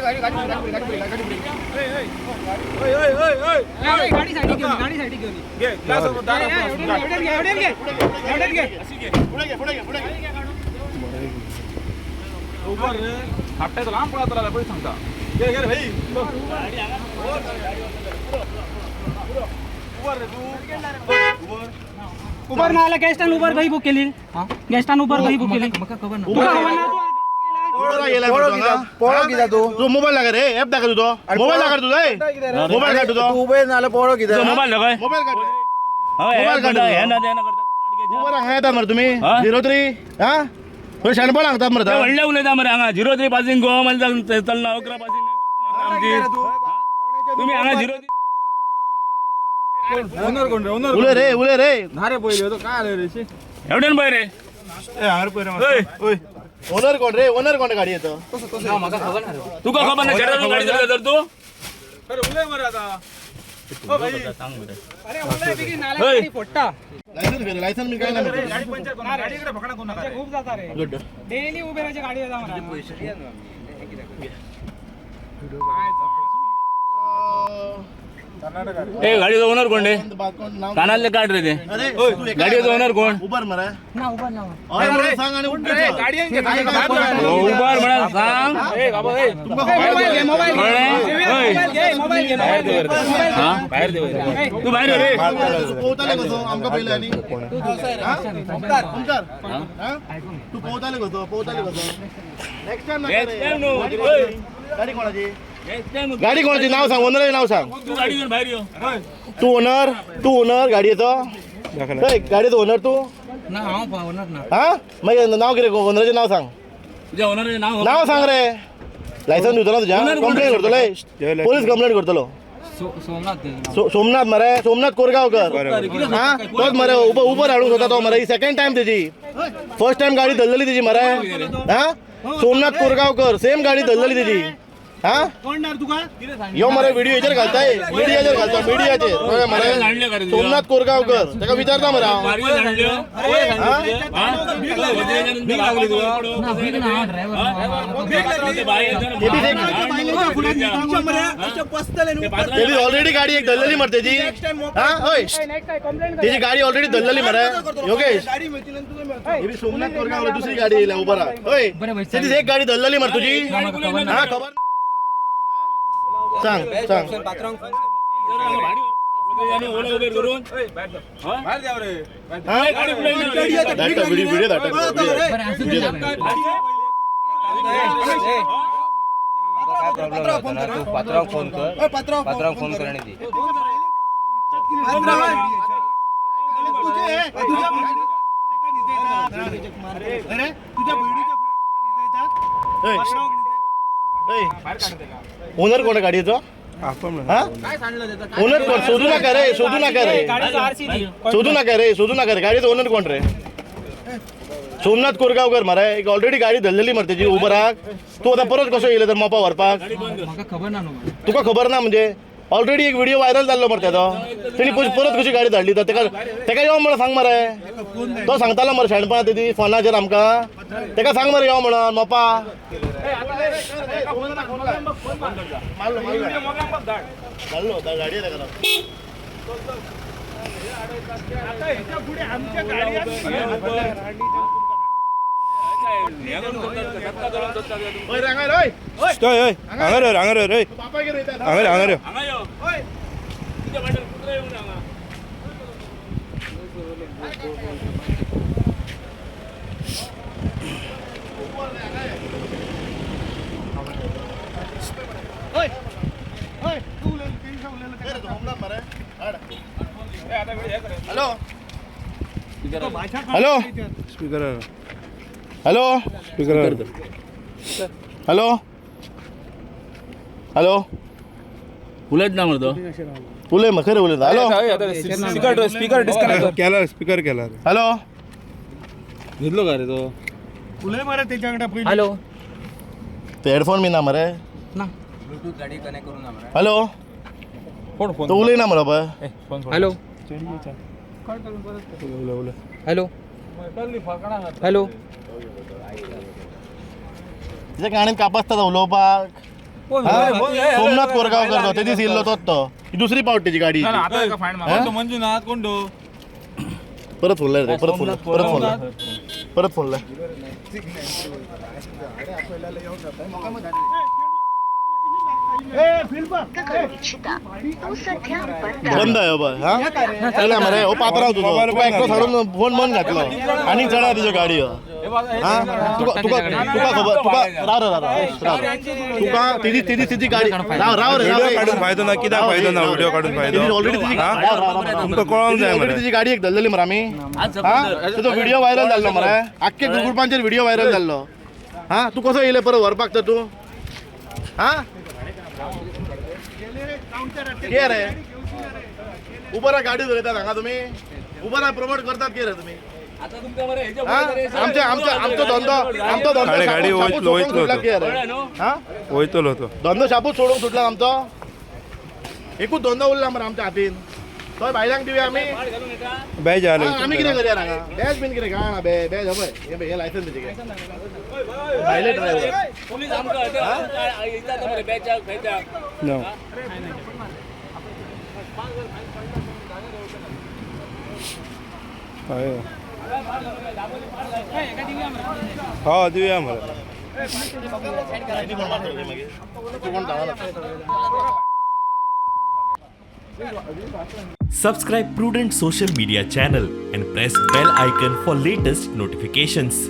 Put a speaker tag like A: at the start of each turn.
A: गाडी सायडीक घेवन, गाडी सायडीक घेवन. एवढेच घे, एवढेच घे, एवढेच घे.
B: थापटायचो लांब पळत पळय सांगता. घे घे भाई.
A: उबर ना आला गेस्टान उबर खंय बुक केली? गेस्टान उबर खंय बुक केली? तुका खबर ना?
C: पोळो कित्याक तूं?
D: तू मोबायल दाखय रे, ऍप दाखय तुजो. मोबायल दाखय तुजो, मोबायल काड तुजो.
C: तूं उबे नाल्यार पोळो कित्याक?
E: मोबायल दाखय.
D: मोबायल काड.
E: हय,
D: मोबायल काड.
E: हे ना ते ना करता.
D: उबर हांगा येता मरे तुमी 03. हा थंय शाणपण सांगतात मरे.
E: ते व्हडले उलयता मरे हांगा 03 पासिंग गोवा मागीर चलना 11 पासिंग आमची. तुमी हांगा 03.
B: ओनर कोण रे? ओनर
D: उलय रे, उलय रे.
B: ना रे पयले तो काय आले रे?
E: एवढ्यान पळय रे.
B: ओय
D: ओनर कोण रे? ओनर कोण गाडयेचो?
E: तुका खबर ना शेतातून गाडी चलयता तर तूं?
B: अरे उलय मरे आता. ओ भाई
E: सांग मरे.
A: अरे उलय बेगीन, नाल्यार गाडी फोडटा.
D: लायसन बी, लायसन बी काय ना.
B: गाडी पंचर करू नका. गाडी इकडे फकाणा करू नका रे.
A: खूप जाता रे. डेली उबेराची गाडी येता मला.
E: ए गाडीचो ओनर कोण रे? कानातले काढ रे ते. गाडयेचो ओनर कोण?
D: उबर मरे.
A: ना उबर ना.
D: हय म्हणून सांग आणि उठ.
B: गाडी
E: उबर म्हणून सांग.
B: ए बाबा ए
A: मोबाईल घे, मोबाईल घे.
E: कळ्ळें?
A: मोबाईल घे, मोबाईल घे, मोबाईल घे.
E: हा?
B: बाहेर दे.
E: तू भायर यो रे.
D: पोवताले कसो आमकां पयले आनी ओमकार, हा? तू पोवताले कसो, पोवताले कसो नेक्स्ट टाइम.
E: Next time न्हू.
D: गाडी कोणाची?
E: Next time
D: गाडी कोणाची? नाव सांग, ओनराचें नाव सांग.
E: तू गाडी घेऊन भायर यो.
D: तू ओनर? तू ओनर गाडयेचो? हय, गाडयेचो ओनर तू?
A: ना, हांव ओनर ना.
D: हा मागीर नाव कितें? ओनराचें नाव सांग.
E: तुझ्या ओनराचें नाव?
D: नाव सांग रे. लायसन दिवचो ना तुज्या? कंप्लेन करतलो, पोलीस कंप्लेन करतलो.
A: सोमनाथ.
D: सोमनाथ मरे, सोमनाथ कोरगावकर. हा तोच मरे उबर हाडूंक सोदता तो मरे. ही सेकंड टायम तेजी. फर्स्ट टायम गाडी धरलेली तेजी मरे. हा सोमनाथ कोरगावकर, सेम गाडी धरलेली तेजी. हा यो मरे व्हिडिओ हेचेर घालताय, मिडियाचेर घालता, मिडियाचेर कळ्ळें मरे. सोमनाथ कोरगावकर ताका विचारता मरे हांव.
E: बारगेन हाडल्यो?
D: हा?
E: हा? भीक लागली तुका?
D: तेजी ऑलरेडी गाडी एक धरलेली मरे तेजी. हा हय, तेजी गाडी ऑलरेडी धरलेली मरे योगेश. ही बी सोमनाथ कोरगावकर दुसरी गाडी येयल्या उबराक. हय, तेजी एक गाडी धरलेली मरे तुजी. हा खबर सांग, सांग.
B: बाहेर द्या रे.
D: हा? धाडटा व्हिडिओ, व्हिडिओ धाडटा. व्हिडिओ धाडटा.
F: पात्राव फोन कर, पात्राव फोन कर आणि दी.
D: ओनर कोण गाडयेचो? हा ओनर कोण? शोधू नका रे, शोधू नका रे.
A: गाडीचा आरसी दी.
D: शोधू नका रे, शोधू नका रे. गाडयेचो ओनर कोण रे? सोमनाथ कोरगावकर मरे. एक ऑलरेडी गाडी धरलेली मरे तेजी उबराक. तू आतां परत कसो येयले तर मोपा व्हरपाक?
A: म्हाका खबर ना न्हू.
D: तुका खबर ना म्हणजे? ऑलरेडी एक व्हिडिओ व्हायरल जाल्लो मरे तेजो. तेणी परत कशी गाडी धाडली तर तेका, तेका यो म्हणून सांग मरे. तो सांगतालो मरे शाणपणा तेजी फोनाचेर आमकां. तेका सांग मरे यो म्हणून मोपा. धाडलो गाडी तेका. ओय रे, हांगा रे, ओय.
C: हांगर हांगर रे.
D: बापागेर वयता.
C: हांगर हांगर.
E: हांगा यो. तुज्या फाटल्यान कुत्रो येवंक ना हांगा.
D: Hello hello
C: speaker.
D: Hello
C: speaker.
D: Hello hello.
E: उलयत ना मरे तो.
D: उलय मग, खरें उलयता. हॅलो.
B: स्पीकर, स्पीकर डिस्कनेक्ट
C: केला, स्पीकर केला.
D: हॅलो.
B: न्हिदलो का रे तो?
A: हॅलो.
D: ते हेडफोन बी ना मरे.
A: ना.
F: ब्लूटूथ गाडी कनेक्ट करून मरे.
D: हॅलो.
B: कोण फोन?
D: तो उलयना मरे पळय.
A: Hello hello hello.
D: तिच्या कानान कापासता उलोवपाक. हा? सोमनाथ कोरगावकर तो ते दीस येयल्लो तोच तो. ही दुसरी पावट तेजी गाडी.
B: ना, ना, आता एका फायन मार.
G: मंजुनाथ कोण तो?
D: परत फोन लाय रे, परत फोन लाय, परत फोन लाय, परत फोन लाय. बंद आहे हो बाय. हा चला मरे हो पात्राव तुझो, तुका एकटो सोडून फोन बंद घातलो आनी चढा तुज्यो गाडी हो. हा तुका तुका तुका खबर, तुका राव राव राव राव, तुका तेजी तेजी तेजी गाडी राव राव रे.
C: व्हिडिओ काढून फायदो ना, कित्याक फायदो ना व्हिडिओ काढून फायदो?
D: ऑलरेडी तुजी
C: हा?
D: राव, राव, राव, राव.
C: तुमकां कळोंक जाय
D: ऑलरेडी
C: मरे.
D: तुजी गाडी एक धरलेली मरे आमी. हा तेजो व्हिडिओ व्हायरल जाल्लो मरे, आख्खे गुगलपांचेर व्हिडिओ व्हायरल जाल्लो. हा तूं कसो येयले परत व्हरपाक तर तूं? हा कितें रे, उबरा गाडी चलयतात हांगा तुमी? उबरा प्रमोट करतात कितें रे तुमी?
E: आता तुमकां मरे हेच्या
D: हा? आमचे आमचे आमचो धंदो, आमचो धंदो
C: गाडी- गाडी
D: शाबूत
C: वयतलो-
D: सोडूंक
C: वयतलो
D: सुटला
C: तो.
D: कितें रे? हा
C: वयतलो तो.
D: धंदो शाबूत सोडूंक सुटला आमचो, एकूच धंदो उरला मरे आमच्या हातीन, तो भायल्यांक दिवया आमी.
C: बॅज
D: हा, आमी कितें
C: आले.
D: करया हांगा? बॅज बीन कितें काय ना, बॅज हय हे पळय, हे लायसन्स तेजें घे. भायले ड्रायव्हर.
E: पुलीस आमकां येतात मरे बॅचाक खंयच्याक.
C: ना. हय. हा दिवया मरे.
D: कोण मारतलो रे मागीर? तूं कोण धांवना.
H: Subscribe Prudent Social Media channel and press bell icon for latest notifications.